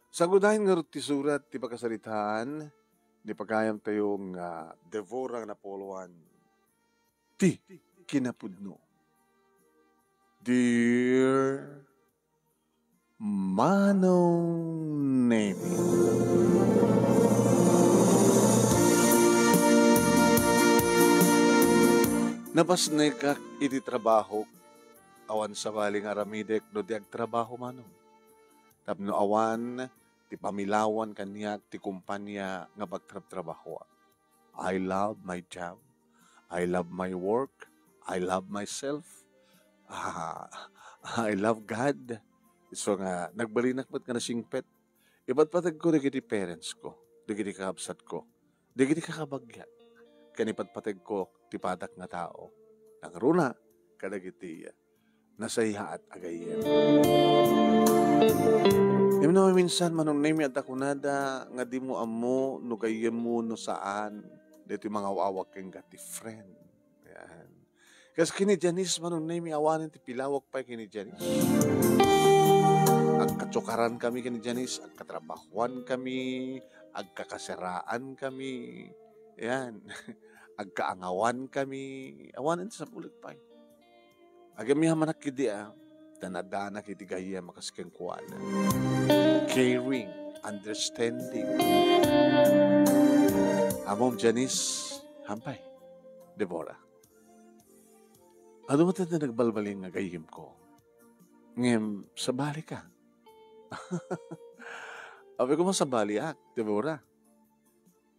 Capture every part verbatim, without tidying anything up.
Sagudayen ngarud ti surat ti pakasaritaan ni pagayamtayo nga Deborah Napoleon, ti kinapudno. Dear Manong Nemi. Napasnekak iti trabahok, awan sabali nga aramidek no di agtrabaho, Manong. Tapno awan ti pamilawan kaniak ti kumpania nga pagtrabtrabahoak. I love my job. I love my work. I love myself. Ah, I love God. So nga, nagbalinak met nga nasingpet. Ipatpategko dagiti parents ko, dagiti kakabsatko, dagiti kakabagyak, ken ipatpategko ti padak nga tao. Nangruna, kadagiti nasayaat a gayyem. Imno minsan, Manong Nemi, adda kunada nga dimo ammo no gayyemmo no saan, daytoy mangaw-awag kenka ti friend. Yan. Kas ken ni Janice, Manong Nemi, awanen ti pilawak pay ken ni Janice. Agkatsukaran kami ken ni Janice, agkatrabahuan kami, agkakasiraan kami. Yan. Agkaangawan kami. Awanen ti sapulik pay. Agamiha manak idi a, ta naaddanak iti gayyem a kas kenkuana. Caring, understanding. Ammom, Janice, hampay, Deborah. Adu met ti nagbalbaliw nga gayyemko. Ngem, sabali ka. Apay koma sabaliak, Deborah.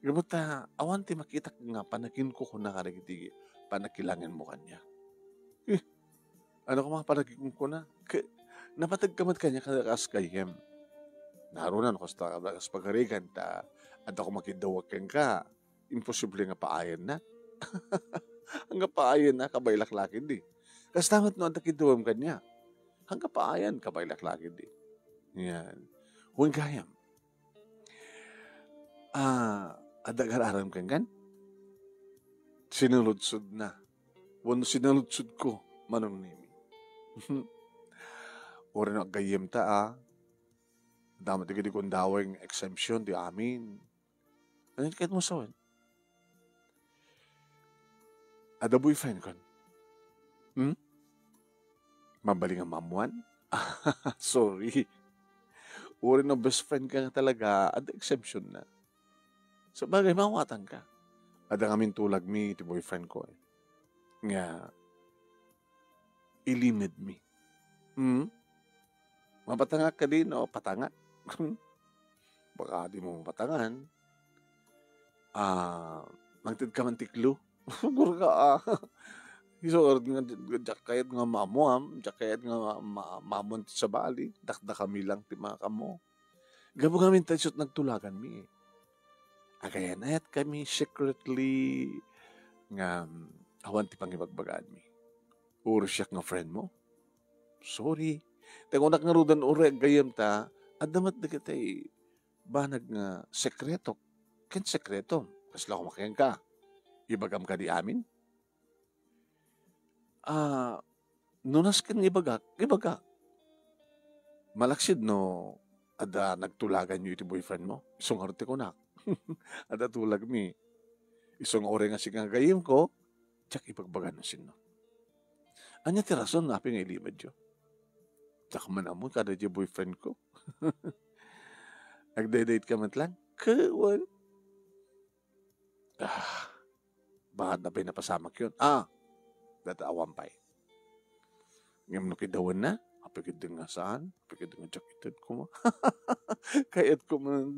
Gapu ta, awan ti makitak nga panakinkukuna kadagiti panakilangenmo kaniak. Eh, ano ka mga panakinkukuna? Ke-, napateg ka met kaniak kas gayyem. Naruna no kasta, kas pagarigan ta, adda ko makidawag kenka, imposible nga paayanna. Nga paayanna, kabaylak lakid di. Kasta met no adda kidawam kaniak. Hangga paayan, kabaylak lakid di. Yan. Wen gayam. Ah, adda agar-aram kenkan? Sinaludsodna. Wenno sinaludsodko, Manong Nemi. Uray no aggayyem ta, ah. Damo dagiti gundaway nga exemption ti amin. Ano kayat mo sawen? Adda boyfriend kon? Hmm? Mabalin nga maammuan? Sorry. Uray no best friend ka nga talaga, adda exemption na. Sabagay, maawatan ka. Adda ngamin tulagmi ti boyfriend ko, eh. Nga, ilimedmi. Hmm? Mapatangak kadi no patangak? Baka di mo mapatangan. Ah, mangted ka man ti clue. Gurka, ah. Isu nga, nga, diak kayat nga maamuam, diak kayat nga ma-, maamuan ti sabali, dakdakami lang ti makaammo. Gapu ngamin ta isu ti nagtulaganmi. Agayan-ayat kami secretly nga, mm, awan ti pangibagbagaanmi. Uray siak nga friend mo? Sorry. Ta kunak ngaruden uray aggayyem ta, adda met dagiti banag nga sekreto. Ken sekreto, kasla koma kenka. Ibagam kadi amin? Ah, no nasken nga ibagak, ibagak. Malaksid no adda nagtulaganyo iti boyfriend mo. Isu ngarud ti kunak. Adda tulagmi. Isu nga uray nga sika nga gayyemko, diak ibagbaga no sinno. Ania ti rason nga apay nga ilimedyo? Diak man ammo kada di boyfriend ko. Nagde-date ka met lang? Kawan. Ah, bakit na pinapasamak yun? Ah, data awan pay. Ngem no kidawan na, apikid nga saan, apikid nga jacket ko mo. Kayat ko man,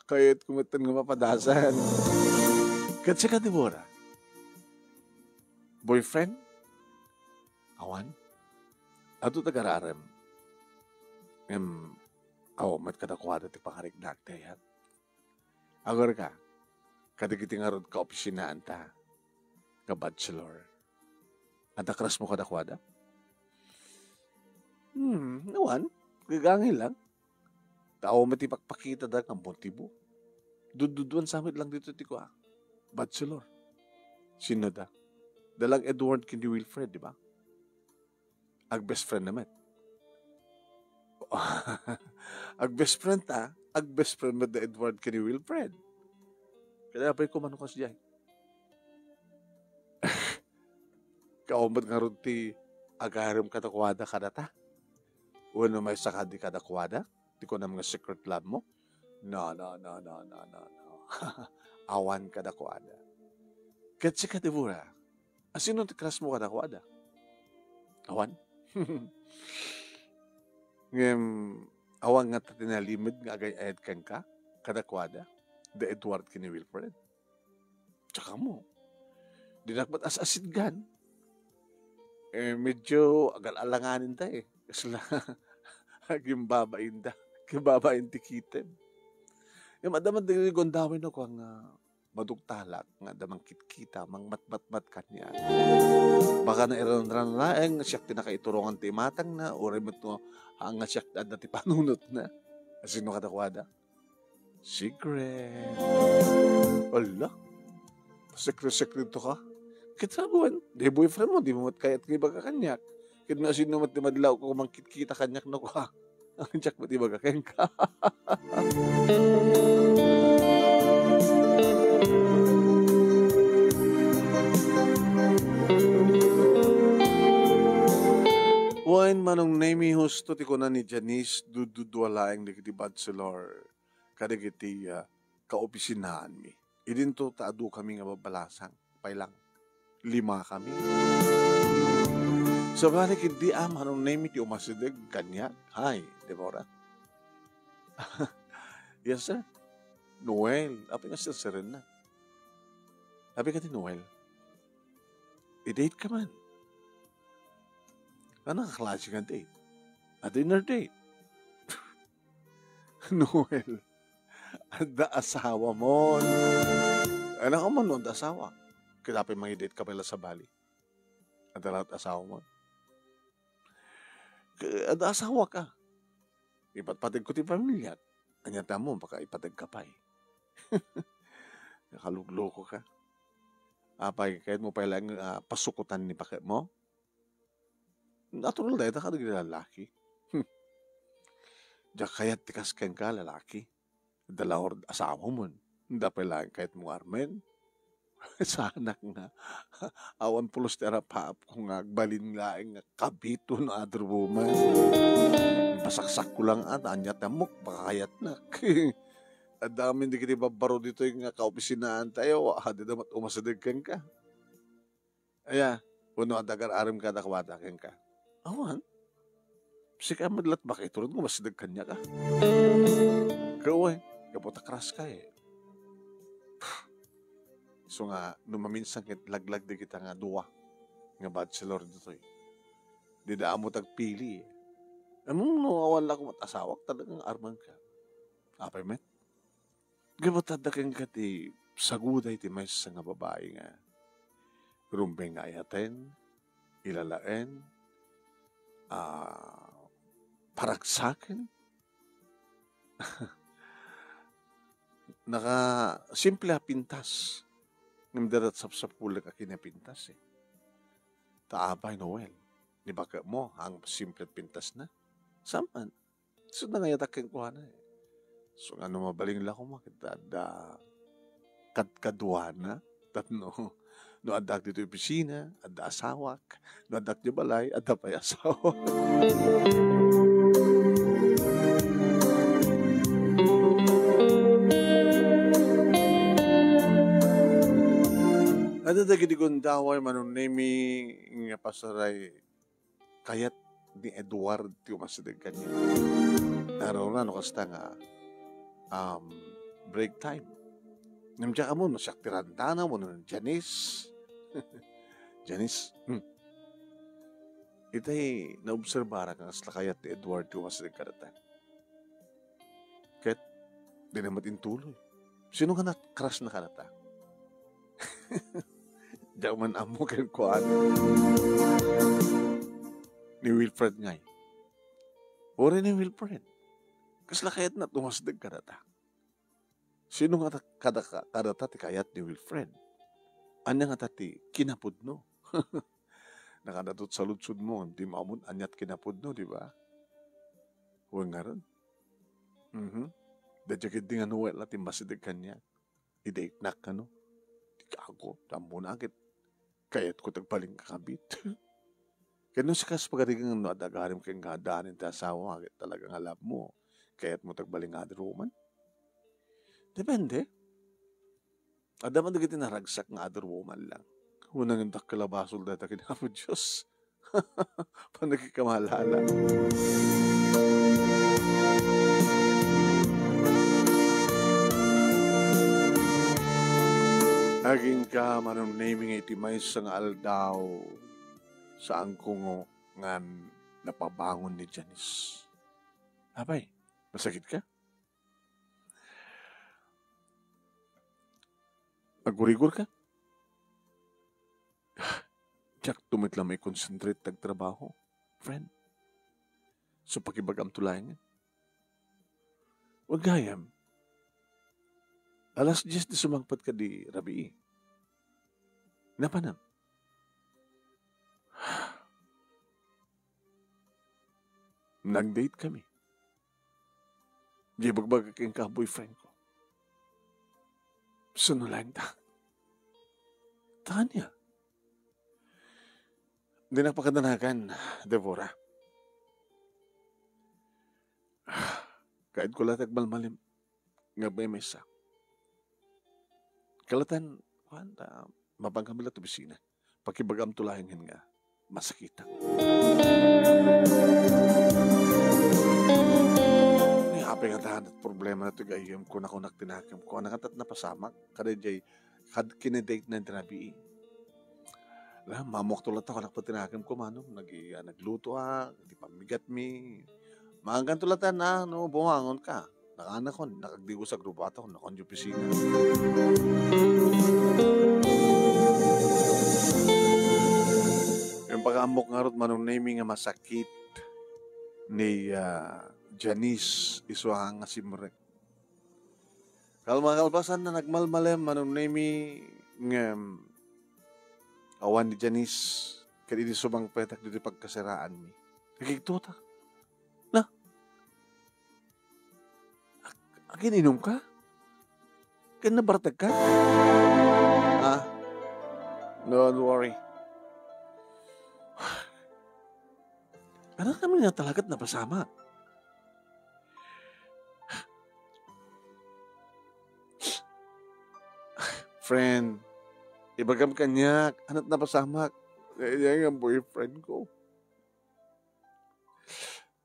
kayat ko man nga mapadasan. Ket sika, Deborah, boyfriend? Awan? Adu ta gararem. Ngem, aw, met kadakuada ti pangarignak, ti ayat. Agar ka, kadagiti ngarud kaopisinaanta nga bachelor. Adda crush mo kadakuada? Hmm, awan. Gagangay lang. Tao met ti pakpakitada nga motibo. Dudduduan sa met lang dito ti kua. Bachelor. Sino da? Dalang Edward ken ni Wilfred, di ba? Ag-best friend na met. Ag-best friend ta, Best friend met da Edward ken ni Wilfred. Kaya apay ko mano kasdiay. Kaon met ngarud ti agarem kadakuada kadata? Wenno maysa kadi kadakuada? Ti kunam nga secret love mo? No, no, no, no, no, no, no. Awan kadakuada. Ket sika, Deborah, asino ti crush mo kadakuada? Awan? Ngem, awan nga ta tinalimed nga agay-ayat kenka, kadakuada, da Edward ken ni Wilfred. Tsaka mo, dinak met as-asidgan. Eh, medyo agal-alanganin da eh. Kasla, agimbabain da. Agimbabain ti kitem. Yung madama di gondawin ako ang ah, madugtalak nga da mangkitkita, mangmatmatmat kaniak. Baka nairanran laeng siak ti nakaiturongan ti imatangna, uray met no, haan nga siak ti adda ti panunotna. Asino kadakuada? Secret. Ala, secret-secret to ka. Kita buwan, di boyfriend mo, di mo met kayat nga ibaga kaniak. Ket no asino met ti madlaw ko mangkitkita kaniak no ka. Ang diak met ibaga kenka. Wen, Manong Nemi, husto ti kuna ni Janice, dududua laeng dagiti bachelor kadagiti, ah, kaopisinaanmi. Idinto ta adu kami nga babbalasang. Pay lang. Lima kami. Sabali ket di a Manong Nemi ti umasideg kaniak. Hay, Deborah. Yes, sir. Noel, apay nga sirsirenna? Apay kadi Noel? I-date ka man. Ano nga klase nga date? A dinner date. Noel, adda asawa mo. Ano ka man, no, adda asawa? Kita pay mangi-date ka pay la sabali. Adda laeng asawa mo. Ke-, adda asawa ka. Ipatpateg ko ti pamilya. Ania ti ammo, baka ipateg ka pay. Nakalugloko ka. Apay, kayat mo pay laeng, ah, pasukotan ni pake mo? Natural dayta kadagiti lalaki. Hmm. Diak kayat ti kas kenka, lalaki. Adda laeng asawa mo. Apay laeng kayat mo nga armen? Saanak nga. Awan pulos ti arapaap ko nga agbalin laeng nga kabit wenno other woman. Pasaksak ko lang at ania ti ammok, baka kayatnak. Adda amin dagiti babbaro ditoy nga kaopisinaan tayo, adda met umasideg kenka. Aya, wenno adda agar-arem kadakuada kenka? Awan. Sika met laeng makaiturod nga umasideg kaniak a. Ket wen, gapu ta crush ka eh. So nga, no maminsan ket laglag dagita nga dua nga bachelor ditoy. Dida ammo ti agpili eh. Ammom no awan la koma ti asawak, talagang armenka. Apay met? Gapu ta adda kenka ti saguda iti maysa nga babai nga rumbeng nga ayaten, ilalaen, ah, paragsaken. Naka-, simple a pintas. Ngem dida sapsapulek a kinapintas, eh. Ta apay, Noel, ni baketmo, ang simple a pintasna? Saan man? Isu nga ayatak kenkuana, eh. So, nga no mabalin la koma, ket adda kadkaduana, tapno, no addak ditoy opisina, adda asawak, no addak diay balay, adda pay asawak. Adda dagiti gundaway, Manong Nemi, nga pasaray kayat ni Edward ti umasideg kaniak. Naruna no kasta nga, um, break time. Ngem diak ammo no siak ti randana wenno ni Janice. Janice, hmm. Itay naobserbarak nga kasla kayat ni Edward ti umasideg kadata. Ket, di na met intuloy. Sino nga nat-crush na kadata? Diak man ammo kenkuana. Ni Wilfred ngay. Uray ni Wilfred. Kasla kayatna ti umasideg kadata. Sino nga ta-, kada-, kadata ti kayat ni Wilfred? Ania ngata ti kinapudno? Nakadatot sa ludsodmo, di mo ammo ania ti kinapudno, di ba? Wen ngarud. Mhm. Daydiay ketdi nga Noel a timmasideg kaniak. Idayeknak kano. Ti gago, ammona ket kayatko ti agbalin kakabit. Ket no sika, pagarigan, no adda agarim ken nga adanin ti asawa, ket talaga nga love mo, kayatmo ti agbalin nga other woman? Depende. Adda man dagiti naragsak nga other woman lang. Kuna nga dakkel a basol dayta ken Apo Dios. Panagkikamalala. Agingga, Manong Nemy, nga iti maysa nga aldaw, saanko ngan napabangon ni Janice. Apay, masakit ka? Agurigor ka? Diakto met la mai-concentrate ti agtrabaho, friend. So, pakibagamto laeng. Gayam, alas dies ti sumangpet kadi rabii. Napanam? Nag-date kami. Di bagbaga kenka boyfriend ko. Sino laeng ta? Tanya. Dinak pakadanagan, Deborah. Kayatko la ti agmalmalem nga agmaymaysa. Kalatan, kuan, ta, mapan kami la ti opisina. Pakibagamto laeng nga masakitak. Ni apay nga dahan ti problema na ti gayyem ko, nakunak ti nakemko, ania nga tat napasamak, kada jay, kad kinidate na ti rabii. La, mamuakto latta, kunak pa ti nakemko, manong, nag-, ah, nagluto, ah, ti pammigatmi. Maangganto latta na, no, bumangon ka. Nakaanakon, nakagdigos agrubata, nakon di opisina. Yung pag-ammok ngarud, Manong Nemy, nga masakit ni, ah, Janice, isu a nga simrek. Kalma, kalpasan na nagmalmalem, Manong Nemy, ngem awan ni Janice, ket idi sumangpetak ditoy pagkasiraanmi, nagigtotak. Na? Ag-, agin-inom ka? Ken nabartek ka? Ah, don't worry. Ania kami nga talagat napasamak? Friend, ibagam kaniak, ania ti napasamak? Daydiay nga boyfriend ko.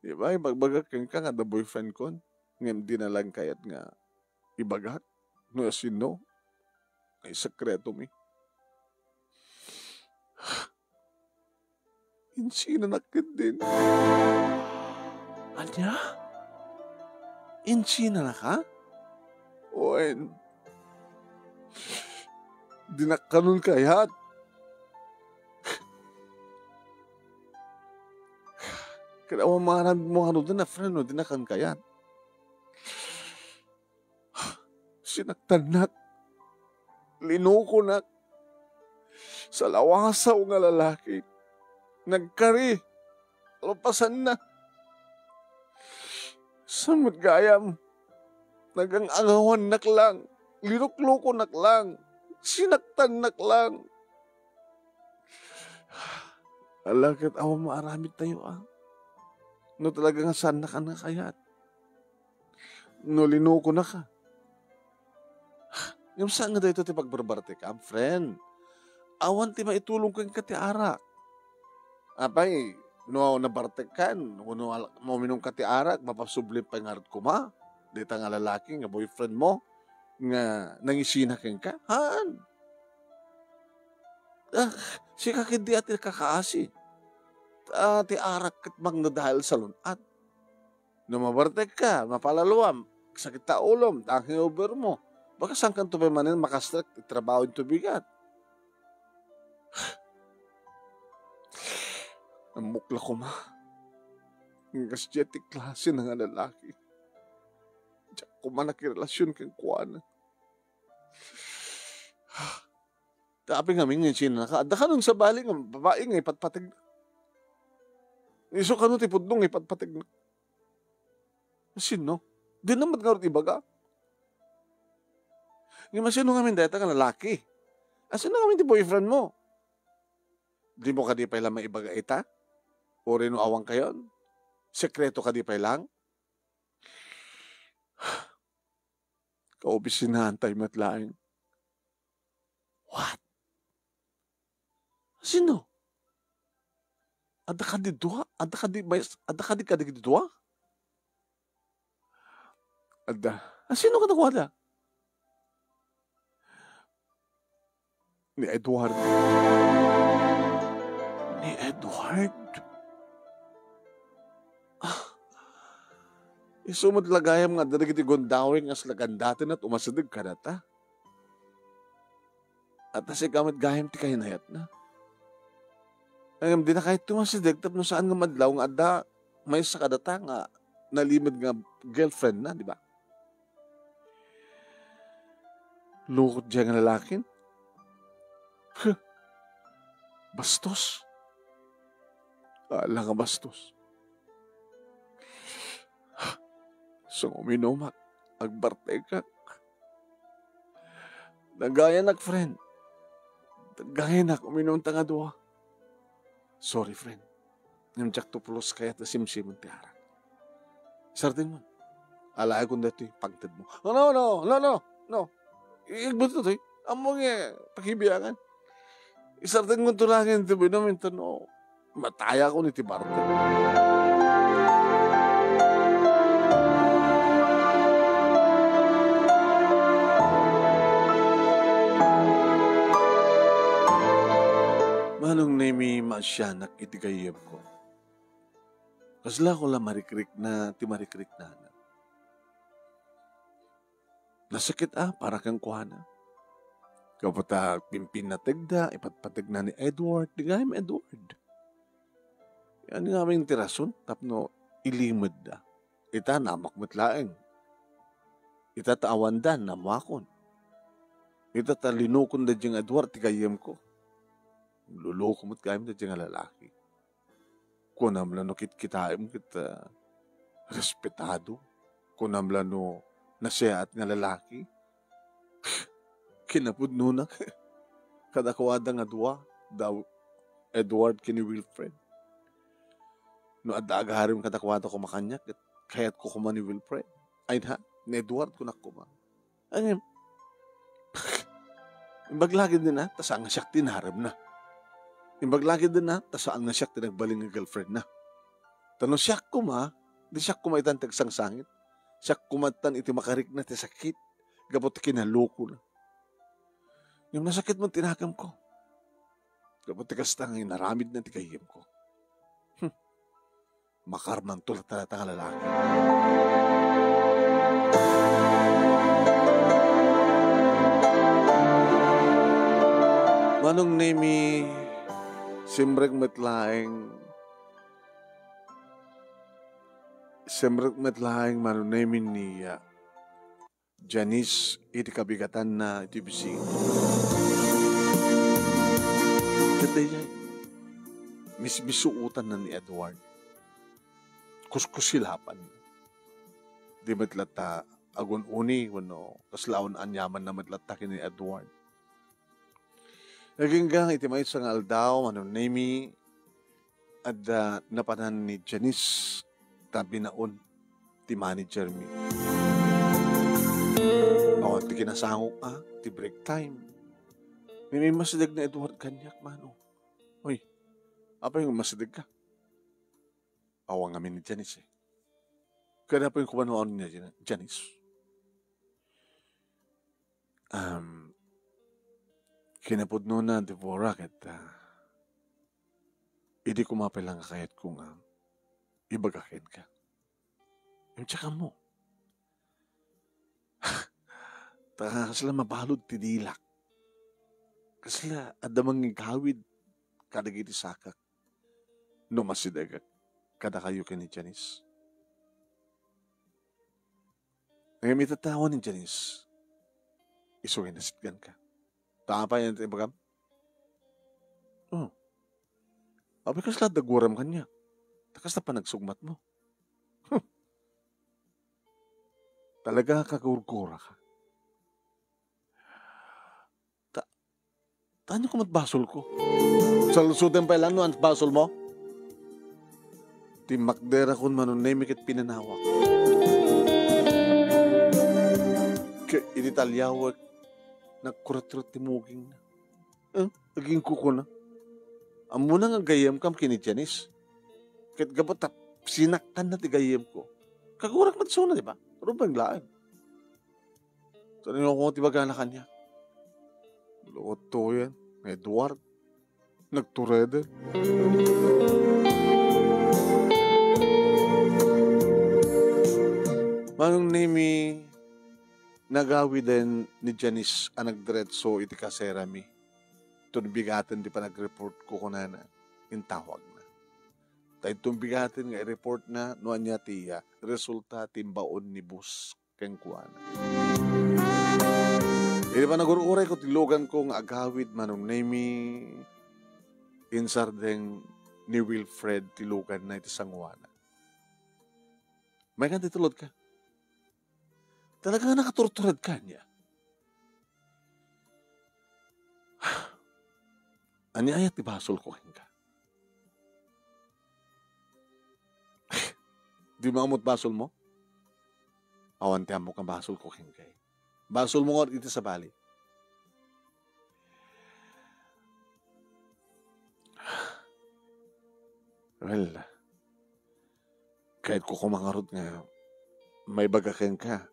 Di ba, ibagbagak kenka nga adda boyfriend kon, ngem di na lang kayat nga ibagak no sino nga isekretomi. Insinanak ketdin. Ania? Insinanaka? Wen, dinak kanon kayat. Ket awan maaramidmo ngaruden a friend no dinak kan kayat. Sinaktannak. Linukonak. Salawasaw nga lalaki. Nagkari. Kalpasanna. Sa met gayam, nagang-angawannak lang. Linuklokonak lang. Sinaktannak lang. Ala, ket awan maaramidtayo, a. No talaga nga saannak a nakayat. No linukonaka. Ngem saan nga daytoy ti pagbarbartekam, friend? Awan ti maitulong kenka ti arak. Apay, no nabartekkan, wenno al-, uminumka ti arak, mapasubli pay ngarud koma dayta nga lalaki nga boyfriend mo nga nangisina kenka? Haan. Ah, sika ketdi a ti kakaasi. Ah, ti arak ket mangdadael sa lun-at. No mabartekka, mapalaluam, sakit ta ulom, ta hangover mo. Baka saankanto pay manen makastrek ti trabaho ditoy bigat. Ammok la koma. Nga kasdiay ti klase na nga lalaki. Diak koma nakirelasion kenkuana. Ta apay ngamin nga insinanaka? Adda kanon sabali nga babai nga ipatpategna. Isu kano ti pudno nga ipatpategna. Sino? Dina met ngarud ibaga. Ngem asino ngamin dayta nga lalaki? Asino ngamin ti boyfriend mo? Dimo kadi pay lang maibaga ita? Uray no awan kayon? Sekreto kadi pay lang? Kaopisinahan tayo met laeng. What? Sino? Adda kadi dua? Adda kadi may, adda kadi kadagiti dua? Adda. Ah, sino kadakuada? Ni Edward. Ni Edward? Ah, isu met la gayam nga adda dagiti gundawing nga sila gandaten at umasideg kadata. At ta sika met gayam ti kahinayatna. Ngem dina kayat tumasideg tapno saan nga madlaw nga adda maysa kadata nga nalimed nga girlfriend na, di ba? Lukot diay nga lalakin. Huh. Bastos. Ala nga bastos. Sung uminumak, agbartekak. Nagayanak, friend. Nagayanak, uminumta nga dua. Sorry, friend. Ngem diak to pulos kayat a simsimon ti arak. Isardengmo. Alaekon daytoy pagtedmo. No, no, no, no, no, no. Igbutto toy. Ammo nga pakibiangan. Isardengmo to laeng ti binuminto no. Matayakon iti barko. Manong Nemi, maasianak iti gayyemko. Kasla ko la marikrikna ti marikriknana. Nasakit a para kenkuana. Gapu ta pimpinnategda, ipatpategna ni Edward, di gayam Edward. Yan ngamin ti rason tapno ilimedda. Ita, naammoak met laeng. Ita ta awanda, naammoakon. Ita ta linukonda diay nga Edward ti gayyemko. Luluko met gayam daydiay nga lalaki. Kunam la no kitkitaem ket, ah, respetado. Kunam la no naseat nga lalaki. Kinapudnona, kadakuada nga dua, da Edward ken ni Wilfred. No adda agarim kadakuada koma kaniak, ket kayatko koma ni Wilfred. Ay, ha? Ni Edward, kunak koma. Ay, imbag la ketdin a, ta saan nga siak ti inaremna. Imbag la ketdin a, ta saan nga siak ti nagbalin nga girlfriendna. Ta no siak koma, di siak koma itan ti agsangsangit. Siak koma itan iti makarikna ti sakit, gapu ta kinalukona. Ngem nasakit met ti nakemko. Gapu ti kasta nga inaramidna ti gayyemko. Hmm. Makarmanto latta dayta nga lalaki. Manong Nemi, simrek met laeng, simrek met laeng, Manong Nemi, ni, ah, Janice iti kabigatanna iti bisita. Ket daydiay, mismisuotanna ni Edward. Kuskusilapan. Di met latta agun-uni wenno kasla awan aniamanna met latta ken ni Edward. Agingga iti maysa nga aldaw, Manong Nemi, adda napanan ni Janice ta binaon ti manager mi. Awan ti kinasangok a, ti break time. Ngem immasideg ni Edward kaniak, Manong. Uy, apay nga immasidegka? Awan ngamin ni Janice, eh. Kada pa yung kumano ni Jan-, Janice. Um, kinapudnona, Deborah, ket, ah, idi koma pay lang nga kayatko nga ibaga kenka. Imtsakan mo. Ta kasla mabalud ti dilak. Kasla adda mangigawid kadagiti sakak no masidegak kadakayo ken ni Janice. Ngem itatawan ni Janice, isu nga inasitganka. Ta apay ti ibagam? Oh. Apay kasla adda guram kaniak? Ta kasta panagsugmat mo. Huh. Talaga kagurgura ka. Ania koma ti basolko? Saludsodem pay laeng no ania ti basolmo? Timmakderakon, Manong Nemy, ket pinanawak. Ket idi taliawek, nagkuretkuret ti mugingna. Eh, aginkukuna. Ammona nga gayyemkam ken ni Janice. Ket gapu ta sinakkanna ti gayyemko. Kagurak met isuna, di ba? Rumbeng laeng. Ania koma ti ibagana kaniak? Luotoyen, Edward. Nagtureden. Manong Nemy, nagawiden ni Janice a nagdiretso iti kaserami. Inton bigaten ti panagreportko, kunana, intawagna. Ta inton bigaten nga ireportna no ania ti resulta ti imbaon ni boss kenkuana. Idi panagur-urayko ti luganko nga agawid, Manong Nemy, insardeng ni Wilfred ti luganna iti sangoana. Maikkan ti tulodka. Talaga nga nakaturturedka ania? Ania aya ti basolko kenka? Dimo ammo ti basolmo? Awan ti ammok nga basolko kenka. Basolmo ngarud iti sabali. Well, kayatko koma ngarud nga maibaga kenka.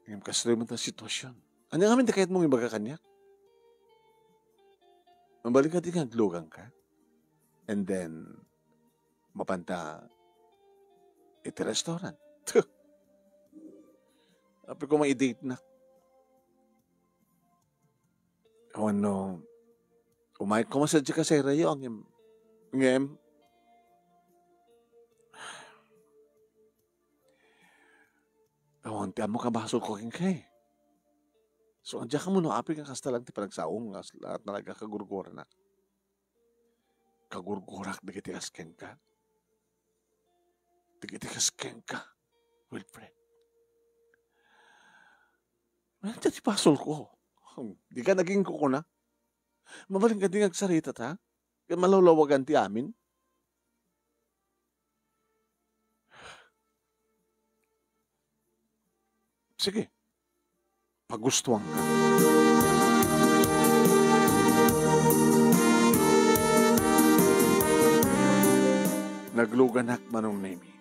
Ngem kastoy met ti sitwasyon. Ania ngamin ti kayatmo nga ibaga kaniak? Mabalin kadi nga agluganka? And then, mapanta iti restaurant. Apay koma i-date-nak? Wenno, umayek koma sadiay kaserayo, ngem, ngem, awan ti ammok a basolko kenka. So, diak ammo no apay nga kasta laeng ti panagsaom nga talaga kagurguranak. Kagurgurak dagiti kas kenka. Dagiti kas kenka, Wilfred. Ania ti basolko? Dika naging kukuna. Mabalin kadi nga agsaritata? Ket malawlawagan ti amin. Sige, pagustuanka. Nagluganak, Manong Nemy.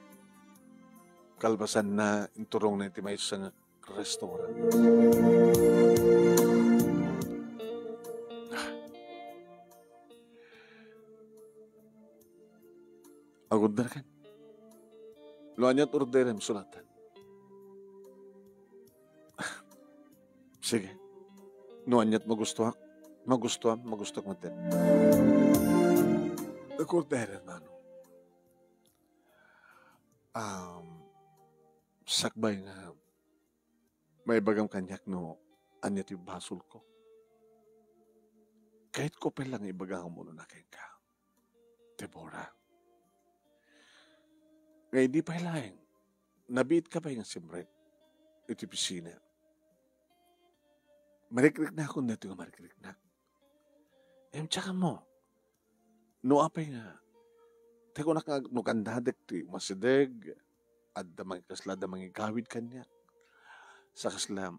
Kalpasanna, inturongna iti maysa nga restaurant. Agurderkan. No aniat orderem, sulatan. Sige. No aniat magustuak, magustuam, magustuak met. Nag-order, hermano. Um, sakbay nga maibagam kaniak no ania ti basolko. Kayatko pay la nga ibagam umuna kenka, Deborah. Nga idi pay laeng, nabiitka pay nga simrek iti opisina. Marikriknakon daytoy nga marikriknak. Em, tsaka mo, no apay nga, ti kunak nga no kandadek ti umasideg, adda mang-, kasla adda mangigawid kaniak. Sa kasla,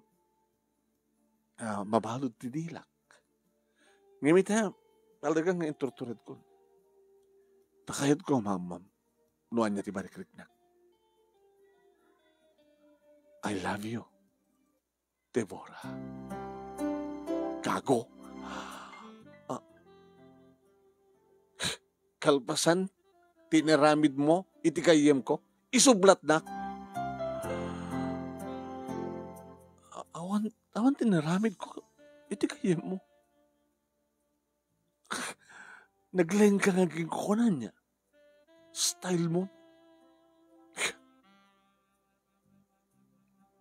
ah, mabalud ti dilak. Ngem ita, talaga nga inturturedkon. Ta kayatko, mamam, no ania ti marikriknak. I love you, Deborah. Gago. Ah. Kalpasan ti inaramidmo iti gayyemko, isublatnak. A-, awan, awan ti inaramidko iti gayyemmo. Naglaingka nga agingkukuana ania. Style mo.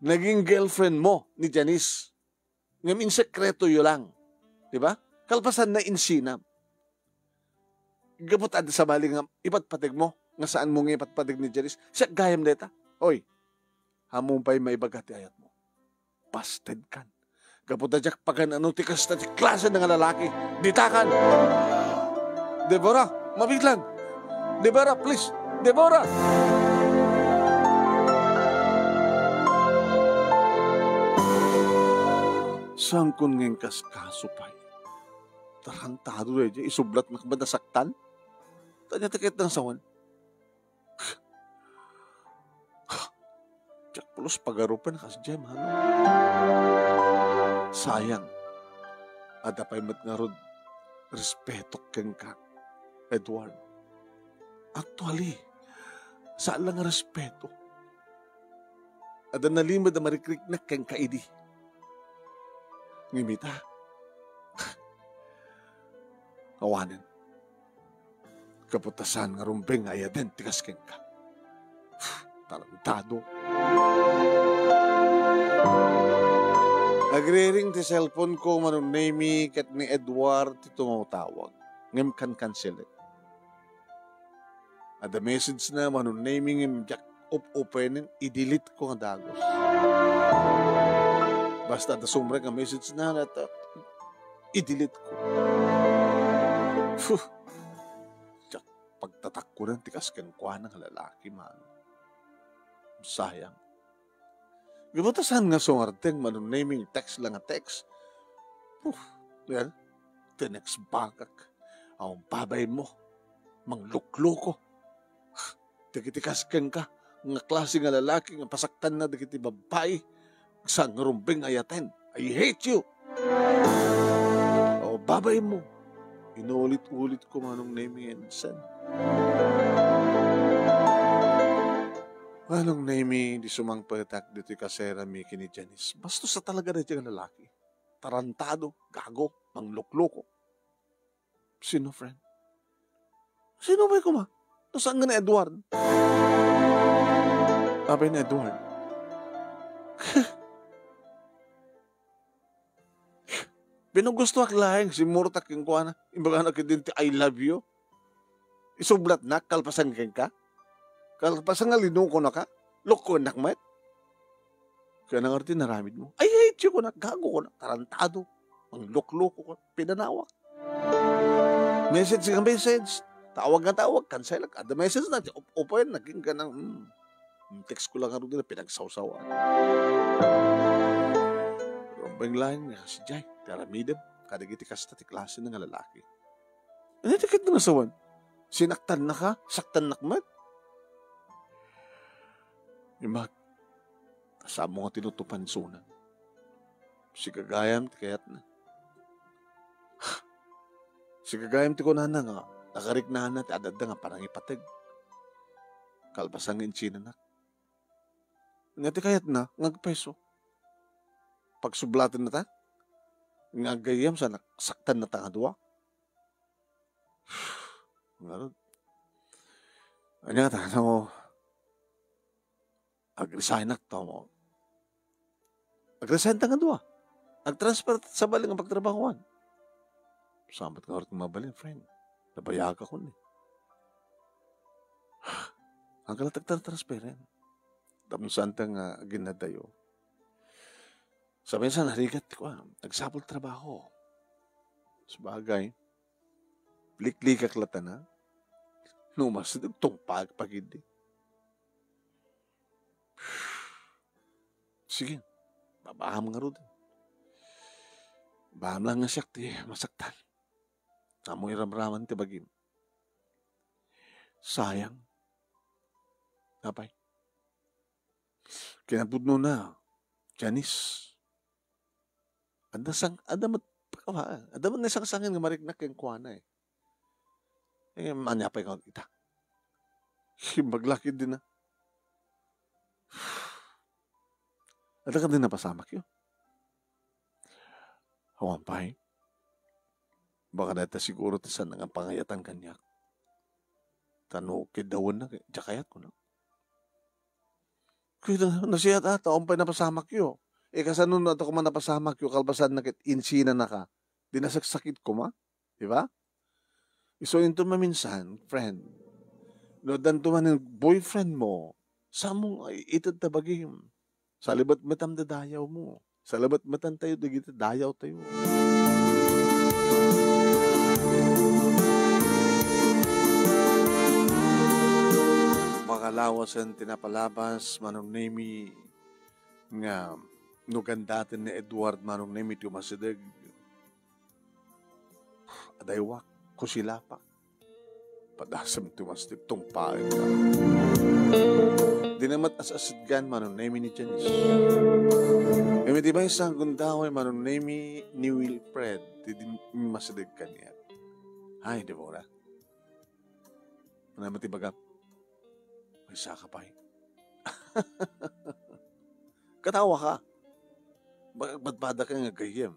Naging girlfriend mo ni Janice. Ngem insekretoyo lang. Di ba? Kalpasanna, insinam. Gapu ta adda sabali nga ipatpategmo, nga saanmo nga ipatpateg ni Janice. Siak gayam dayta. Oy, ammom pay maibaga ti ayatmo. Bastedkan. Gapu ta diak pagan-ano ti kasta ti klase nga lalaki. Ditakan! Deborah, mabilang! Deborah, please! Deborah! Saankon nga inkaskaso pay. Tarantado daydiay, isublatnak met a saktan. Ania ti kayatna nga sawen? Diak pulos pagarupen a kasdiay, mano. Sayang. Adda pay met ngarud respetok kenka, Edward. Actually, saan la nga respeto. Adda nalimed a marikriknak kenka idi. Ngem ita, awanen. Gapu ta saan nga rumbeng nga ayaten ti kas kenka. Tarantado. Agriring ti cellphone ko, Manong Nemy, ket ni Edward ti tumatawag. Ngem kankanselek. Adda message na, Manong Nemy, ngem diak op-openen, i-delete ko nga dagus. Basta adda sumrek nga message na, nata, i-delete ko. Phew! Diak pagtatakkuran ti kas kenkuana nga lalaki, man. Sayang. Gapu ta saan nga sumardeng, Manong Nemy, text la nga text. Phew! Well, the next bagak. Awan babaymo. Manglukloko. Dagiti kas kenka nga klase nga lalaki nga pasaktanna dagiti babbai, saan nga rumbeng nga ayaten. I hate you! O, babaymo. Inulit-ulit ko, Manong Nemy, and send. Manong Nemy, di sumangpetak ditoy kaserami ken ni Janice. Bastos a talaga daydiay nga lalaki. Tarantado, gago, manglukloko. Sino, friend? Sino pay koma? No saan nga ni Edward? Apay ni Edward? Pinugustoak laeng, simmurtak kenkuana. Imbagana ketdin ti "I love you." Isublatnak, kalpasan kenka? Kalpasan nga linukonaka? Lukkoennak met? Kaya nangarud ti naramidmo. "I hate you," kunak, gago kunak, tarantado. Manglukloko kunak, pinanawak. Message nga message. Tawag nga tawag, kanselak. Adda message na, up-, upayan, naging ka ng, mm, mm, text ko lang nga rin nila, pinagsawsawan. Rumbeng laeng nga si Jay, ti aramidem, kadagiti kasta ti klase na nga lalaki. Ano ti ket nga sawan? Sinaktan na ka? Saktan nak met? Imbag, kasamo nga tinutupan suna. Sigagayam ti kayatna. Sigagayam ti kunana nga nakariknana ti adda nga panangipateg. Kalpasan nga insinanak. Nga ti kayatna, nga agpeso. Pagsublaten na ta? Nga aggayam sa nak-, saktan na ta nga dua? Ngarud. Anya ta, no, agresignak ta mo. Agresign ta nga dua. Agtransfer ta sa bali nga pagtrabahoan. Sambat nga oras nga mabalin, friend. Nabayagak ko ni. Ang kalat agtransferen. Tapno saan ta nga ginadayo. Sa minsan, narigat ko, ah, nagsapul trabaho. Sabagay, liklikak latana. No, mas tungpag pagidi. Sige, babaham nga rud. Babaham lang nga siak ti masaktan. Amo iramraman ti bagim. Sayang. Apay. Kinapudno na, Janice. Adda sang-, adda met, adda met naisangsangen nga mariknak kenkuana, eh. Eh, ania pay nga ita. Simbag lakid din na. Adda ka din napasamak yo. Awan pay. Baka dayta siguro ti saan nga pangayatan kaniak. Ta no kiddawenna, diak kayat kunak. Kuya, nasiat a, ta awan pay napasamak yo. E, kasano no adda koma napasamak yo, kalpasan na ket insinanaka. Di nasaksakit koma? Di ba? Isu inton maminsan, friend. No addanto manen boyfriend mo, saanmo nga ited ta bagim. Salibat met a dadayaw mo. Salamat metten tayo dagiti dayawtayo. Makalawasen ti napalabas, Manong Nemi, nga no gandaten ni Edward, Manong Nemi, ti umasideg, adaywak, kusilapak. Padasem ti umasideg, tungpaenka. Dina met as-asidgan, Manong Nemi, ni Janice. Ngem iti maysa a gundaway, Manong Nemi, ni Wilfred ti din-, umasideg kaniak. Ay, Deborah. Ano naman ti bagam? Maysa ka pay. Katawa ka. Ba-, badbada ka nga gayyem.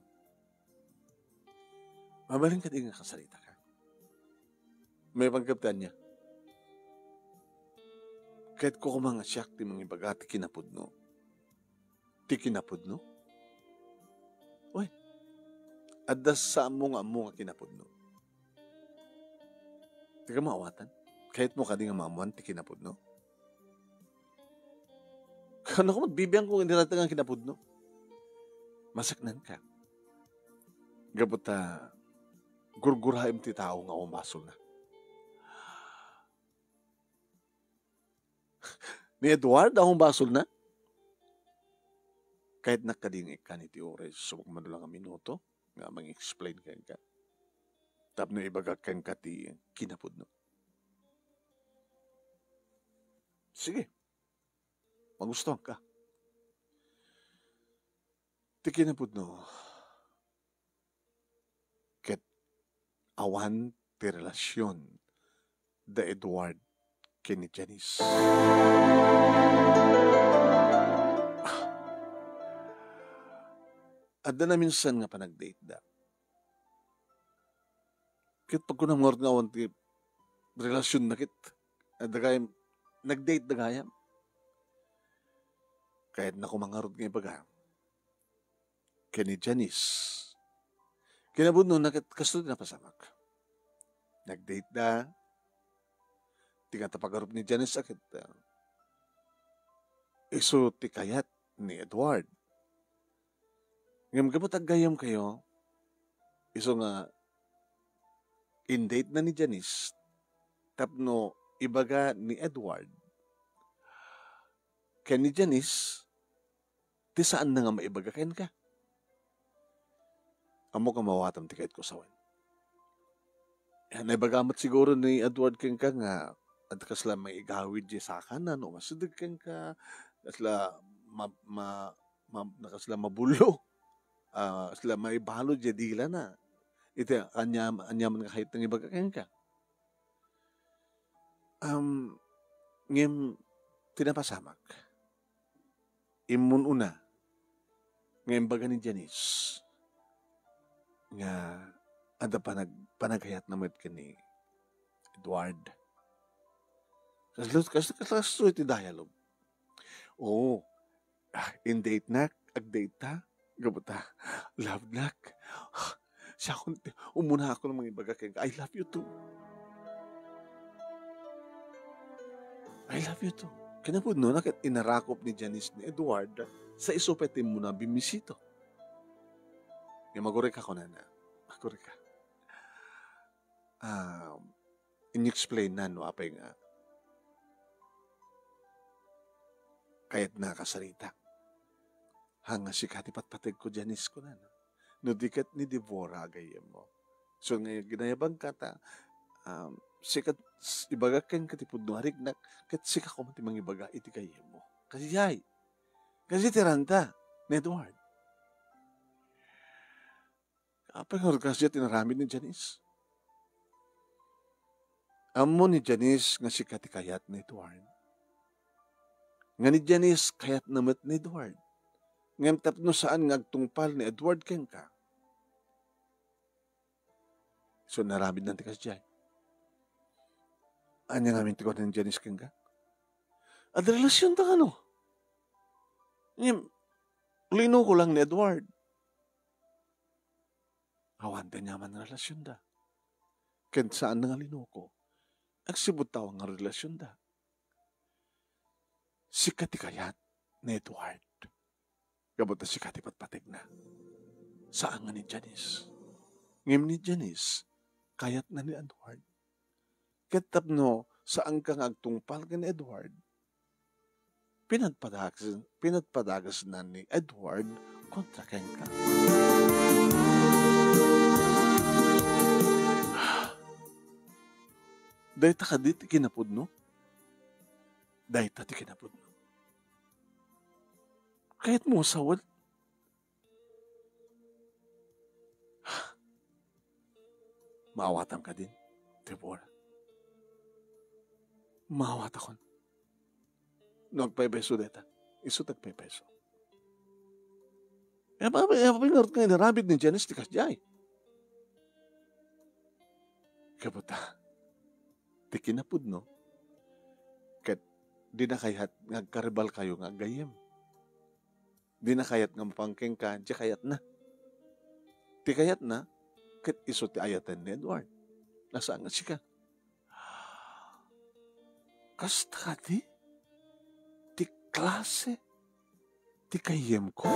Mabalin ka di nga kasarita ka. May panggap niya. Kahit ko koma nga siak ti mangibaga ti kinapudno. Ti kinapudno? Uy, adda sa ammo nga ammo nga kinapudno. Di ka maawatan? Kahit mo kadi nga maamuan ti kinapudno? Kano ko, magbibiang kung indiratang ang kinapudno? Masaknan ka. Gapu ta, gurguraem ti tao nga umabasolna. Ni Edward, ang basolna? Kahit nakadingik ka ni ti oras, subok man lang a minuto, nga mang-explain kenka. Tapno ibagak kenka ti kinapudno. Sige. Magustuhan ka. Ti kinapudno, ket awan ti relasion da Edward ken ni Janice. Adda naminsan nga panagdate da. Ket pagkunam ngarud nga awan ti relasionna ket, adda gayam, nagdate da gayam. Kayatna koma ngarud nga ibaga ken ni Janice. Kinapudnona ket kastoy ti napasamak. Nagdate da. Ti nga ta pagarup ni Janice a ket, ah, isu ti kayat ni Edward. Ngem gapu ta aggayyemkayo, isu nga in-date na ni Janice tapno ibaga ni Edward ken ni Janice ti saanna nga maibaga kenka. Ammok a maawatam ti kayatko sawen. Naibaga met siguro ni Edward kenka nga adda kasla maigawid diay sakana no umasideg kenka, kasla ma-, ma-, ma-, kasla mabullo, ah, kasla maibalud diay dilana. Iti ania-, aniaman nga kayat nga ibaga kenka. Um, ngem ti napasamak, immun-una nga imbaga ni Janice nga adda panag-, panagayatna met ken ni Edward. Kasla, kas-, kas-, kastoy ti dialogue. Oo. Ah, in-date nak, ag-date ta, gapu ta, love nak. Siakon ti, umuna ako nga mangibaga kenka, "I love you too. I love you too." Kinapudnona ket inarakop ni Janice ni Edward sa isu pay ti immuna a bimmisita. Nga, "Maguray ka," kunana. "Maguray ka." Um, in-explain na no apay nga kayatna a kasarita. "Ha, nga sika ti patpategko, Janice," kunana. "No di ket ni Deborah a gayyemmo. So nga ginayabanka ta, um, sika, s-, ibagak kenka ti pudno a riknak, ket sika koma ti mangibaga iti gayyemmo." Kasdiay. Kasdiay ti ranta ni Edward. Apay ngarud kasdiay ti inaramid ni Janice? Ammo ni Janice nga sika ti kayat ni Edward. Nga ni Janice kayatna met ni Edward. Ngem tapno saan nga agtungpal ni Edward kenka, so, inaramidna ti kasdiay. Ania ngamin ti kuna ni Janice kenka? Adda relasionta kano? Ngem, linuko lang ni Edward. Awan ti aniaman nga relasionda. Ken saan nga linuko. Agsibud ta awan nga relasionda. Sika ti kayat ni Edward. Gapu ta sika ti patpategna. Saan nga ni Janice. Ngem ni Janice, kayatna ni Edward. Ket tapno saanka nga agtungpal ken Edward, pinadpadages-, pinadpadagesna ni Edward kontra kenka. Dayta kadi ti kinapudno? Dayta ti kinapudno. Kayatmo sawen? Maawatam kadin, Deborah. Maawatakon. No agpaypayso dayta, isu ti agpaypayso. E, pa-, e, pa-, ngarud nga inaramid ni Janice ti kasdiay. Gapu ta, ti kinapudno, ket dina kayat nga agkaribalkayo nga aggayyem. Dina kayat nga mapan kenka, di kayatna. Ti kayatna, ket isu ti ayaten ni Edward. Saan nga sika. Kasta kadi ti klase ti gayyemko?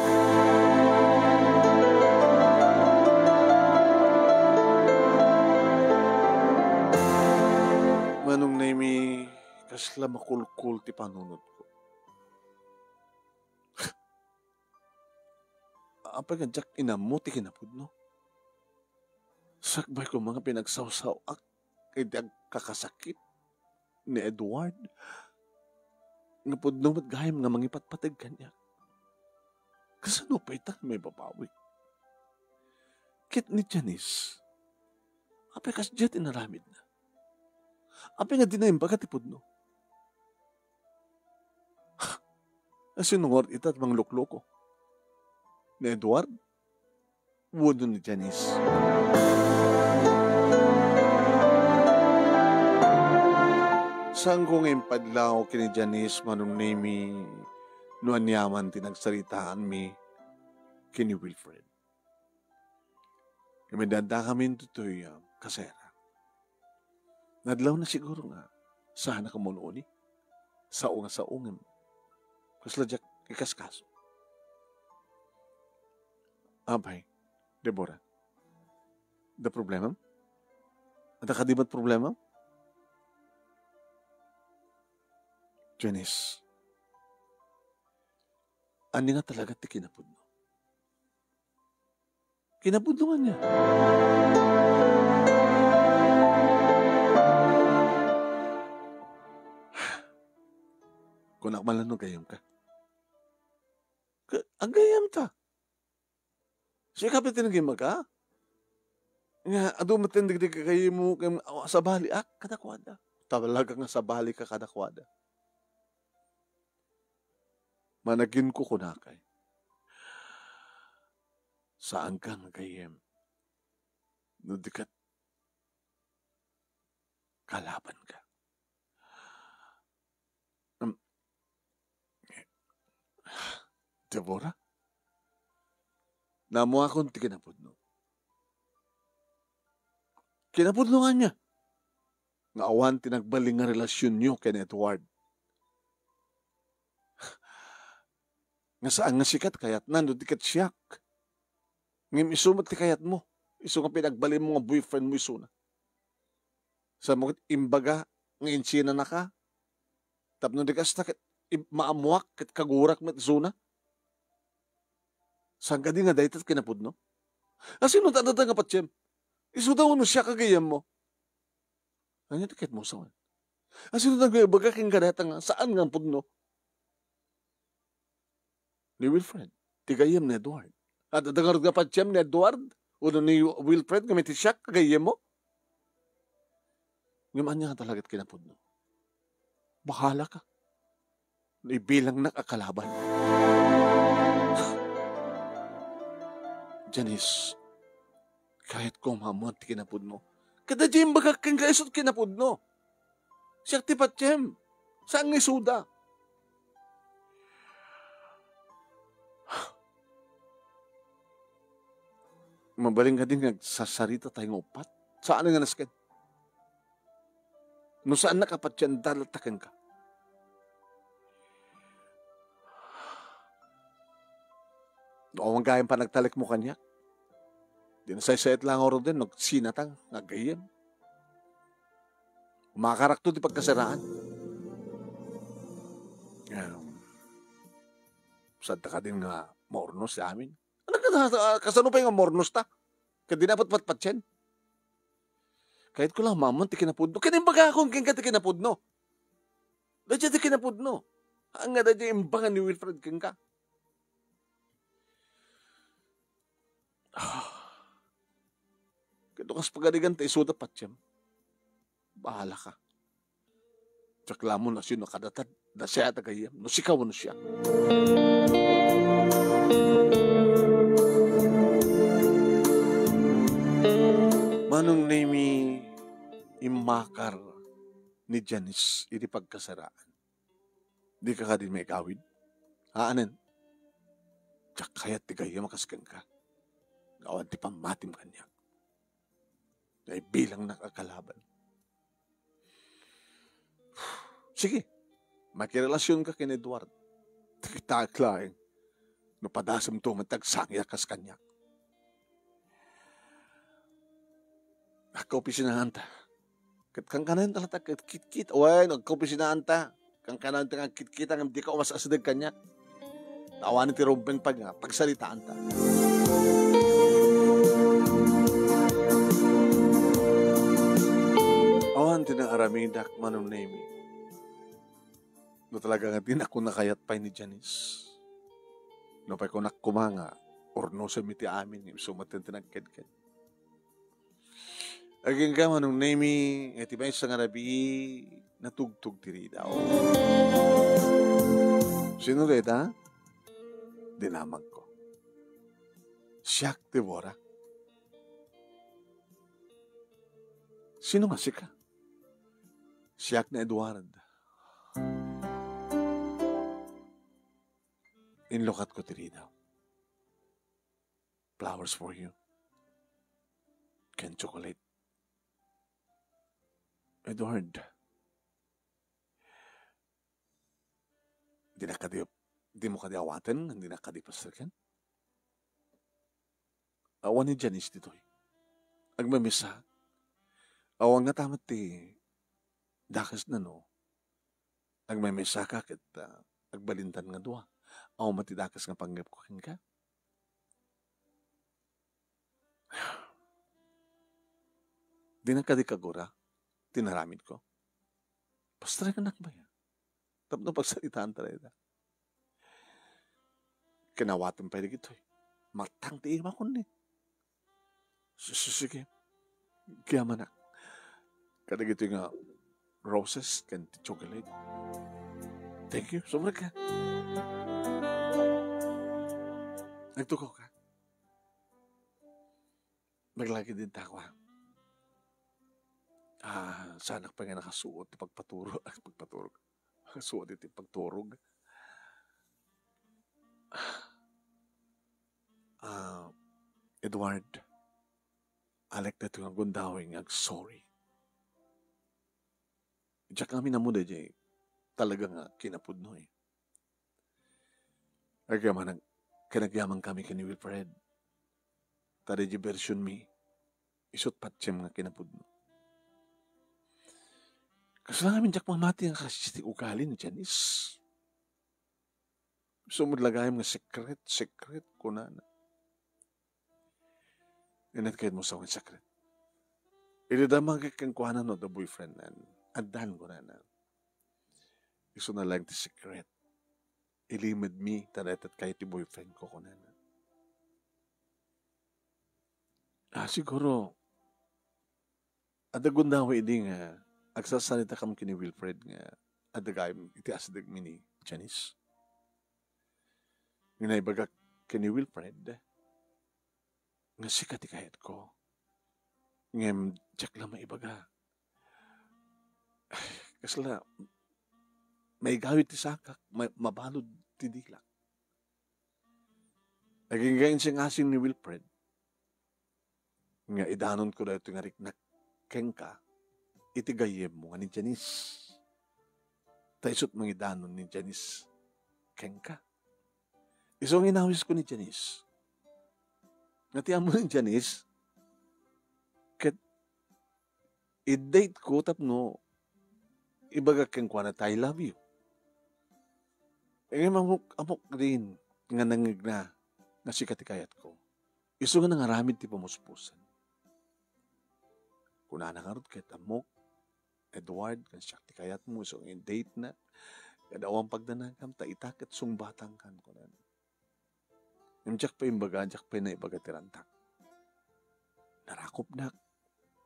Manong Nemi, kasla makulkol ti panunotko. Apay nga diak inammo ti kinapudno? Sakbay koma nga pinagsawsaw-ak iti agkakasakit ni Edward, nga pudno met gayam nga mangipatpateg kaniak. Kasano pay ta nga maibabawi? Ket ni Janice, apay kasdiay ti inaramidna? Apay nga dina imbaga ti pudno? Asino ngarud ita ti manglukloko? Ni Edward? Wenno ni Janice? Saanko nga impadlaw ken ni Janice, Manong Nemi, no aniaman ti nagsaritaanmi ken ni Wilfred. Ngem addakamin ditoy, ah, kasera. Nadlawna siguro nga saan a kamunoni. Sao nga sao ngem kasla diak ikaskaso. Apay, Deborah, adda problemam? Adda kadi met problemam? Janice, ania nga talaga ti kinapudno? Kinapudno ania? Kunak man la no gayyemka. Ka-, aggayyemta. Sika pay ti nagimbaga nga adu met ti dagiti gagayyemmo ken, ah, sabaliak kadakuada. Talaga nga sabalika kadakuada. Managinko kunakay. Saanka nga gayyem no di ket kalabanka. Em, Deborah, naammoakon ti kinapudno. Kinapudno ania? Nga awan ti nagbalin nga relasionyo ken Edward. Nga saan nga sika ti kayatna no di ket siak. Ngem isu met ti kayatmo. Isu nga pinagbalinmo nga boyfriendmo isuna. Saanmo ket imbaga nga insinanaka? Tapno di kasta ket im-, maammoak ket kagurak met isuna? Saan kadi nga dayta ti kinapudno? Asino ti adda nga patiem? Isu daw wenno siak a gayyemmo? Ania ti kayatmo sawen? Asino ti nagbaga kenka dayta nga saan nga pudno? Ni Wilfred, ti gayyem ni Edward. Adda ngarud nga patiem ni Edward wenno ni Wilfred nga met ti siak a gayyemmo? Ngem ania nga talaga ti kinapudno? Bahalaka. Ibilangnak a kalaban. Janice, kayatko nga maammoan ti kinapudno. Ket adda imbagak kenka isu ti kinapudno. Siak ti patiem. Saan nga isuda? Mabalin kadi nga agsarsarita tayo nga uppat? Saan nga nasken? No saannak a patiendalan ta kenka. No awan gayam panagtalekmo kaniak, di nasaysayat la nga uruden no sinatang nga gayyem. Umakarakto ti pagkasaraan. Em, sadta kadin nga maurnos ti amin. Ano ka, kasano pay nga maurnos ta? Ket di na patpatpatien. Kayatko la maammuan ti kinapudno. Ket imbagakon kenka ti kinapudno. Daydiay ti kinapudno. Haan nga daydiay imbagan ni Wilfred kenka. Ket no kas pagarigan ta isuda patiem, bahalaka. Diak la ammo no siasino a kadata, no siak a gayyem, no sika wenno siak. Manong Nemi, immakar ni Janice iti pagkasaraan. Dika kadi maigawid? Haanen. Diak kayat ti gayyem a kas kenka. Nga awan ti pammatim kaniak. Naibilangnak a kalaban. Sige, makirelasionka ken Edward. Kitaek laeng no padasemto met ti agsangit a kas kaniak. Agkaopisinaanta. Ket kankanayon ta latta ket kitkit. Wen, agkaopisinaanta. Kankanayon ta nga kitkita ngem dika umas-asideg kaniak. Ta awan ti rumbeng pay nga pagsaritaanta. Awan ti naaramidak, Manong Nemi. No talaga nga dinak kunana kayat pay ni Janice. Nupay kunak koma nga urnosen mi ti amin, isu met ti nagkedked. Agingga, Manong Nemi, nga iti maysa nga rabii, natugtog ti ridaw. Sino dayta? Dinamagko. Siak, Deborah. Sino nga sika? Siak ni Edward. Inlukatko ti ridaw. Flowers for you. Ken chocolate. Edward, dinak kadi, dimo kadi awaten, dinak kadi pastreken? Awan ni Janice ditoy. Agmamisa. Awan ngata met ti dakesna no agmamisa ka ket, ah, agbalindan nga dua. Awan met ti dakes nga panggepko kenka. Dinak kadi kagura ti naramidko. Pastrekanak ba ya? Tapno pagsaritaanta dayta. Ken awatem pay dagitoy. Matang ti imakon ni. Sige. Kayamanak. Kadagitoy nga roses ken ti chocolate. Thank you. Sobra ka. Nagtukaw ka. Maglagid din tako, ha? Ah, saanak pay nga nakasuot ti pagpaturog, pagpaturog. Nakasuot iti pagturog. Ah, Edward, alek daytoy nga gundaway nga agsorry. Diak amin ammo daydiay talaga nga kinapudno, eh. Agyaman, ken agyaman kami ken ni Wilfred. Ta daydiay version mi, isut patiem nga kinapudno. Kasla ngamin diak mamati nga kas ti ugali ni Janice. Sumud la gayam nga secret, secret, kunana. Innet kayatmo sa secret. Idi damagek kenkuana no adda boyfriend nan, addan kunana. Isuna laeng ti secret. Ilimed mi, ta dayta kayo ti boyfriend ko, kunana. Ah, siguro, adda gundaway idi nga agsasaritakam ken ni Wilfred nga adda gayam iti asideg mi ni Janice. Nga naibagak ken ni Wilfred nga sika ti kayatko. Ngem diak la maibaga. Kasla, maigawid ti sakak, ma-, mabalud ti dilak. Agingga insingasing ni Wilfred nga idanonko daytoy nga riknak kenka iti gayyemmo nga ni Janice. Ta isut mangidanon ni Janice kenka. Isu nga inawisko ni Janice, Nga ti ammo ni Janice, ket i-date ko tapno ibagak kenkuana ta I love you. Ngem ammok, ammok din nga nangngegna nga sika ti kayatko. Isu nga nangaramid ti pamuspusan. Kunana ngarud ket, "Ammok, Edward, nga siak ti kayatmo, isu nga i-date na. Kada awan pagdanagam, ta ita ket sungbatangkan," kunana. Ngem diak pay imbaga, diak pay naibaga ti rantak. Narakopnak,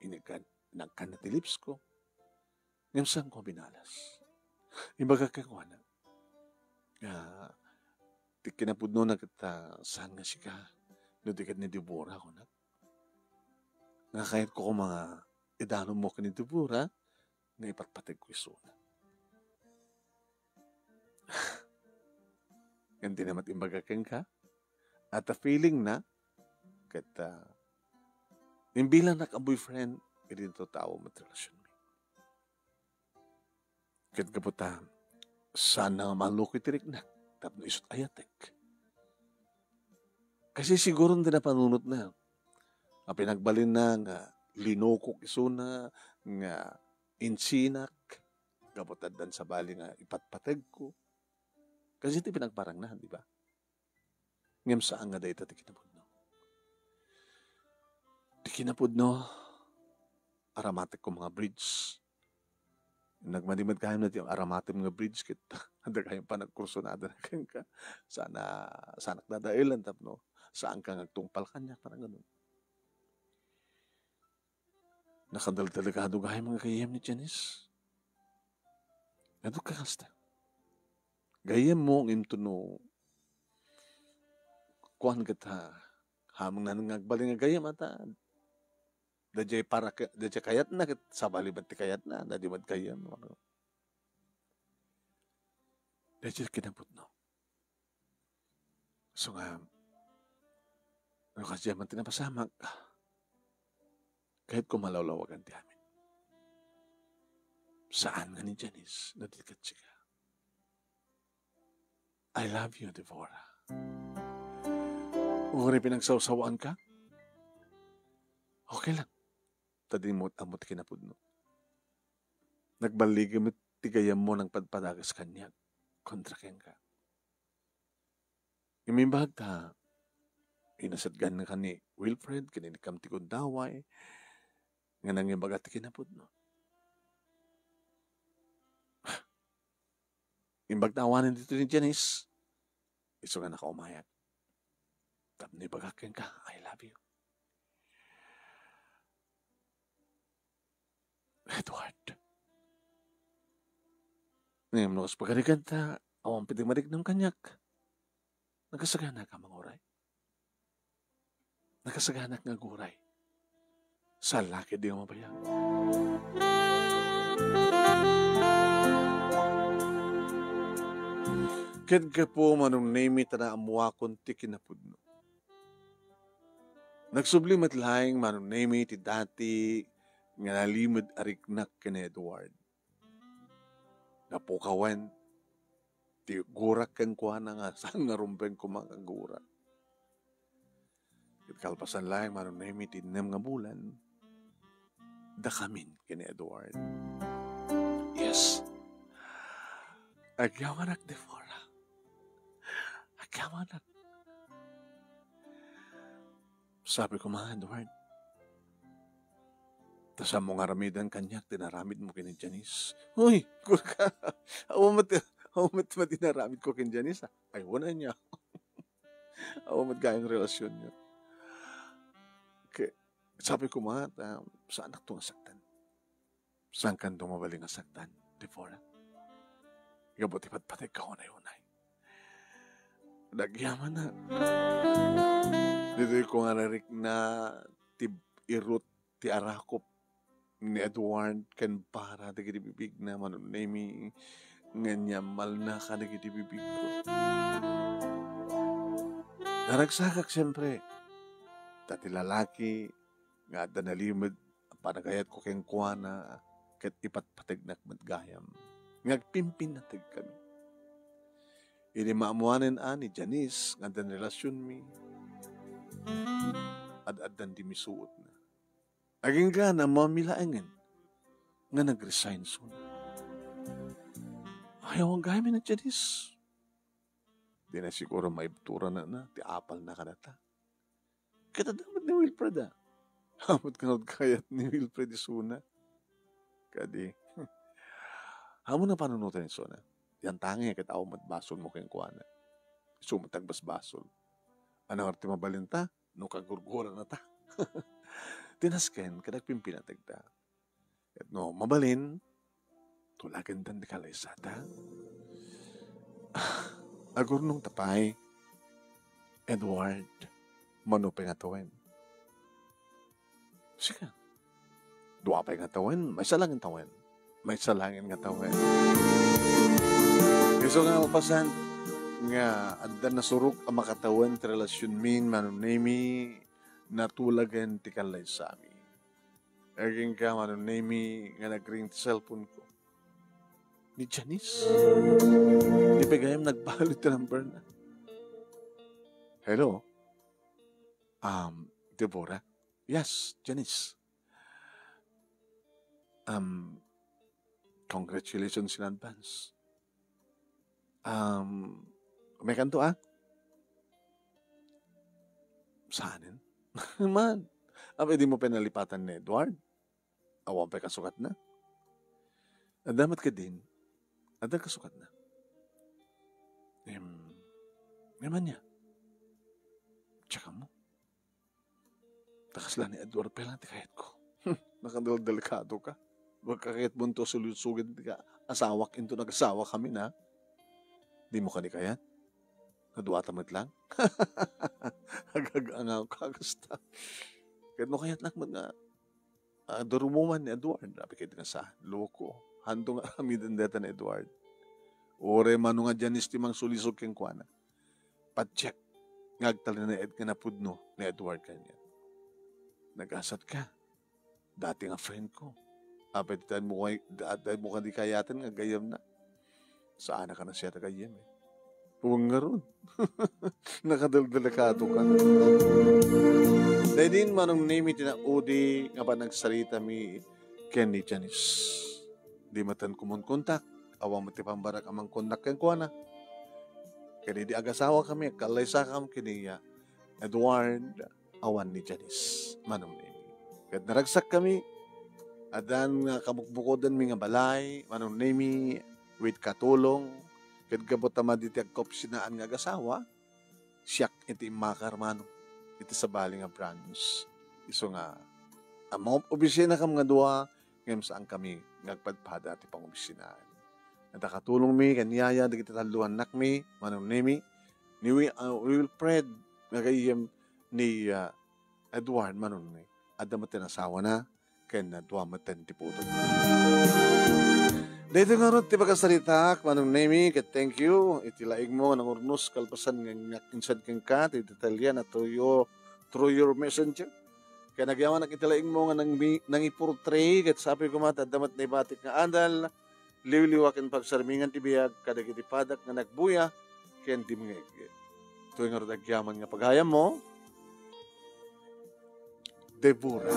inagkan-, nagkanna ti lips ko. Ngem saanko a binalas. Imbagak kenkuana, ah, ti kinapudnona ket, ah, saan nga sika, no di ket ni Deborah, kunak. Nga kayatko koma nga idanonmo ken ni Deborah, nga ipatpategko isuna. Ngem dina met imbaga kenka, at a feeling na, ket, ah, imbilangnak a boyfriend, iti tao met relationmi. Ket gapu ta, saan nga malukoy ti riknak, tapno isut' ayatek. Kasi siguro ti napanunotna, a pinagbalinna nga linukok isuna, nga insinak, gapu ta addan sabali nga ipatpategko. Kasi ti pinagparangna, di ba? Ngem saan nga dayta ti kinapudno. Ti kinapudno, aramatek ko nga bridge. Nagmadi met gayam na ti aramatem nga bridge, ket adda gayam panagkursunada na kenka. Sana, sanak dadaelan tapno saanka nga agtungpal kaniak, parang ganun. Nakadaldaligado gayam nga gayyem ni Janice. Adu ka kasta. Gayyemmo ngem no kuan ket ha, hamang na nga agbalin nga gayyem ata. Daydiay para ka-, daydiay kayatna ket sabali met ti kayatna, na di met gayyem. Daydiay kinapudno. So nga, no kasdiay man ti napasamak, kayatko malawlawagan ti amin. Saan nga ni Janice, no di ket sika. I love you, Deborah. Uray pinagsawsawaanka, okay lang. Ta di mo ammo ti kinapudno. Nagballigem met ti gayyemmo nagpadpadagas kaniak kontra kenka. Imbag ta, inasadgan ka ni Wilfred, ken inikam ti gundaway, nga nangibaga ti kinapudno. Imbag ta awanen ditoy ni Janice, isu nga nakaumayat. Tapno ibagak kenka, I love you. Edward. Ngem no kas pagarigan ta, awan pay ti mariknam kaniak. Nakasagana ka manguray? Nakasaganak nga aguray. Saan la ketdi nga mabayag? Ket gapu, Manong Nemy, ta naammoakon ti kinapudno. Nagsubli met laeng, Manong Nemy, ti dati nga nalimed a riknak ken ni Edward. Napukawen ti gurak kenkuana nga saan nga rumbeng koma nga gurak. Ket kalpasan laeng, Manong Nemy, ti innem nga bulan, dakamin ken ni Edward. Yes. Agyamanak, Deborah. Agyamanak. Sabi ko, "Ma, Edward, ta saanmo nga aramiden kaniak ti naramidmo ken ni Janice." "Uy, kurka, awan met, awan met madinaramid ko ken Janice, ah." "Ay, wala niya." "Awan met gayam relasyon niya." Ke-, sabi ko, "Ma, ta, saanakto nga saktan." Saankanto mabalin nga saktan, Deborah? Gapu ti patpategka unay-unay. Nagyamanak. Ditoy ko nga narikna ti irut ti arakop ni Edward ken para dagiti bibigna, Manong Nemy, nga inyammalna kadagiti bibigko. Naragsakak, siempre, ta ti lalaki nga adda nalimed a panagayatko kenkuana ket ipatpategnak met gayam nga agpimpinnategkami. Idi maammoanen a ni Janice nga adda ni relasyonmi, ad-addan di misuotna. Agingga na mamilaengen nga nag-resign suna. Ayaw gayam ni Janice. Di na siguro maibturan na ti apalna kadata. Ket adda met ni Wilfred, a. Ammok kano kayat ni Wilfred isuna. Kadi, amo na panunotan isuna. Yan tangi ket awan met basolmo kenkuana. Isu met agbasbasol. Ania ti mabalinta? No kagurguranna ta. Ti nasken, ket agpimpinategta. Ket no mabalin, tulagentan ti kallaysata. Agurnongta pay, Edward, mano pay nga tawen? Sika, dua pay nga tawen, maysa lang nga tawen. Maysa lang nga tawen. Isu nga mapasan nga adda nasurok a makatawen ti relasionmi, Manong Nemy, natulagen ti kallaysami. Agingga, Manong Nemy, nga nagring ti cellphone ko. Ni Janice. Di pay gayam nagbalud ti number na. Hello? Um, Deborah? Yes, Janice. Um, congratulations in advance. Um, umekanto, a? Saanen? Man, apay dimo pay nalipatan ni Edward? Awan pay kasukatna? Adda met kadin? Adda kasukatna? Em, em, ania? Tsaka mo. Ta kasla ni Edward pay lang ti kayatko. Nakadaldelikado ka. Pagkakayatmo to sulusugin ti ka-, asawak into nagasawa kami na. Dimo kadi kayat? Kaduata met lang? Agag-angaw ka, kasta. Ket no kayat lang met nga, ah, durumuman ni Edward. Apay ket nga sa, loko. Hanto nga aramiden deta ni Edward. Uray mano nga Janice ti mangsulisog kenkuana. Patiek nga agtalinaed nga napudno ni Edward kaniak. Nagasat ka. Dati nga friend ko. Apay ti taymo kay-, da-, taymo kadi kayaten nga gayyemna. Saan a ka na siya ti gayyem, e. Wen ngarud. Nakadaldelikado ka. Daydi, Manong Nemy, ti naudi nga panagsaritami ken ni Janice. Di met kumonkontak. Awan met ti pambarak a mangkontak kenkuana. Ket idi agasawakami, agkallaysakam ken ni, ah, Edward, awan ni Janice, Manong Nemy. Ket naragsakkami, addan nga kabukbukodenmi nga balay, Manong Nemy, with katulong, ket gapu ta madi ti agkaopisinaan nga agasawa, siak iti immakar, Manong, iti sabali nga branch. Isu nga, ammom opisinakam nga dua, ngem saankami nga agpadpada ti pangopisinaan. Adda katulongmi ken ni yaya dagiti tallo a annakmi, Manong Nemy, ni Wi-, ah, Wilfred, nga gayyem ni, ah, Edward, Manong Nemy. Adda met ti nasawana, ken dua met ti pudot. Daytoy ngarud ti pakasaritaak, Manong Nemy, ket thank you iti laingmo nga nangurnos kalpasan nga innak insan kenka ti detalye na through your, through your messenger. Ket nagyamanak iti laingmo nga nangmi-, nangiportray, ket sapay koma ta adda met naibatik nga adal, liwliwa ken pagsarmingan ti biag kadagiti padak nga nagbuya ken dimngeg. Toy ngarud agyaman nga pagayammo, Deborah.